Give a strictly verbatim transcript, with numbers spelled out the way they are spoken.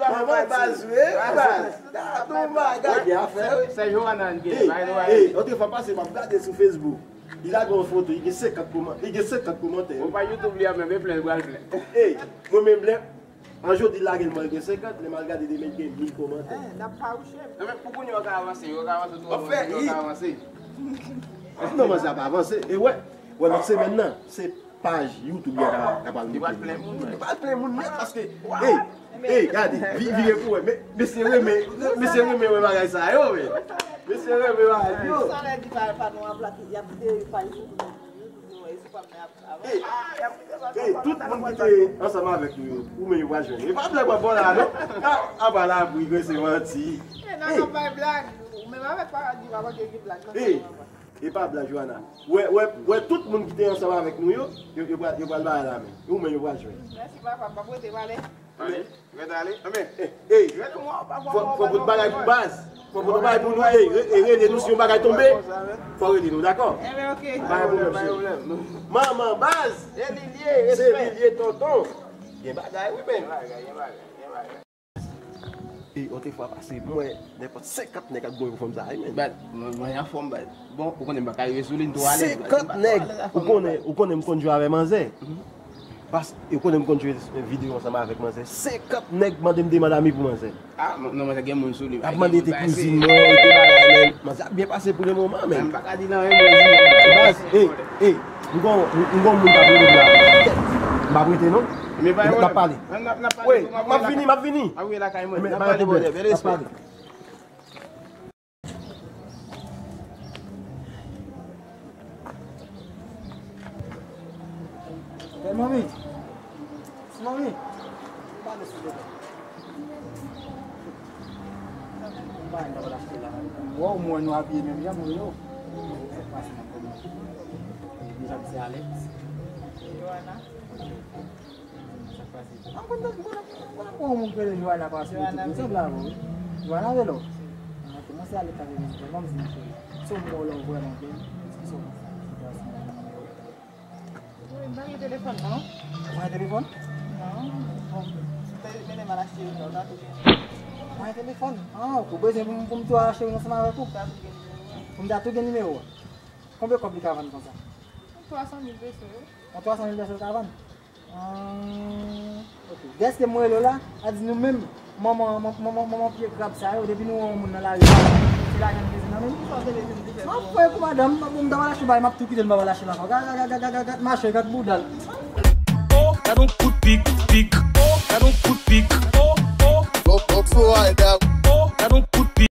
Manman baz, wi, baz. Gade yon bagay. Se Johanna n gen, by the way. Hey, otrefwa pase, m ap gade sou Facebook. Li lage yon foto, li gen senkant kòman-, li gen senkant kòmantè. Ou pa YouTube li a menm, e plen, pral plen. Hey, mwen menm lè, an jodi lage l, mwen gen senkant, lè m al gade demen, li gen mil kòmantè. Eh, n ap fawouche. Non, men pou kounye a, w ka avanse, w ka avanse, w ka avanse. Non, manzè ap avanse. E wè, wè, lòt semèn nan, se paj YouTube li a ka, ka pral monte. Li pral plen moun. Li pral plen moun nèt paske, hey, hey, gade, vi-, vire pou wè. Me-, mesye renmen, mesye renmen wè bagay sa yo, men. Mesye renmen bagay yo. Sa lè di pa, pa nou ap la, y ap kite paj YouTube, YouTube nou, e sou pa men ap avanse. Hey, hey, tout moun ki te ansanm avèk nou yo, ou menm yo pral jwenn. E pa blag w ap ba w la, non? A, apa la, pou y se manti. E nan, nan bay blag, ou menm avèk pa di pa manke gen blag nan. Hey, e pa blag, Johanna. Wè, wè, wè, tout moun ki te ansanm avèk nou yo, yo, yo pral, yo pral ba la men. Ou menm yo pral jwenn. Mèsi, papa. M ap rete pale. Ale, rete ale. Anben, hey, hey. Fò, fò pote bagay pou baz. Fò pote bagay pou nou, hey, re-, hey, rele nou si yon bagay tonbe. Fò rele nou, dakò? Enben, ok. Pa gen pwoblèm, cheri. Manman, baz. Se li l ye, tonton. Gen bagay, wi, men. E otrefwa pase, mwen, nenpòt senkant nèg ap gonfle fanm sa, wi, men. Baz, mwen, mwen anfòm, baz. Bon, ou konnen m pa ka rive sou li, m tou alèz, baz. Senkant nèg, ou konnen, ou konnen m konn jwe avè manzè. Pas, ou konnen m konn jwe videyo ansanm avèk manzè. Senkant nèg mande m de madami pou manzè. Ah, non, manzè gen moun sou li. Ap mande te kouzin mwen, te bagay, men. Manzè ap byen pase pou le moman, men. M pa ka di nan yon mezi. Baz, hey, hey, m gon, m gon moun k ap rele m la. M pa prete, non. N ap pale. Wi, m ap vini, m ap vini. N ap pale, n ap pale. Bèl manmi. Ti manmi. Pale silvouplè. Mwen pa wè nou achte la. Wè w mwen nou abiye menm jan mwen yo. Sa k pase nan kòman? Deja m se Alex. Joana. Sa k pase? Ah, m konn, m konn, m konn, m konn yon moun ki rele Joana pase YouTube, se blago, wi. Joana Velo. Ah, ok, mwen se Alex avè vizitè, ban m di m cheri. Si w mwen w la w vrèman bèl, èske se w konn sa? Wi, m pa gen telefòn, non. Ou pa gen telefòn? Non. Bon, si w te mennen m al achte youn la, ou ta tou gen. Ou pa gen telefòn? Ah, ok, ou bezwen pou m, pou m tou al achte youn ansanm avèk ou? Ou ta tou gen nimewo a. Pou m ta tou gen nimewo a. Konbyen kòb li ka vann konsa? Twa san mil peso, wi. Yon twa san mil peso l ka vann? Ah, ok. Dèske m rele w la, a di nou menm, manman, manman, manman, manman pye krab sa yo, depi nou wè yon moun nan lari, se lajan n bezwen nan men l. Sa w te vle di m te fè pou ou? M ap fè pou madanm, m ap, m ta va lache bay, m ap tou kite l, m pa va lache l ankò. Gad, gad, gad, gad, gad, mache, gad boudal. Oh, gad yon kout pik, pik. Oh, gad yon kout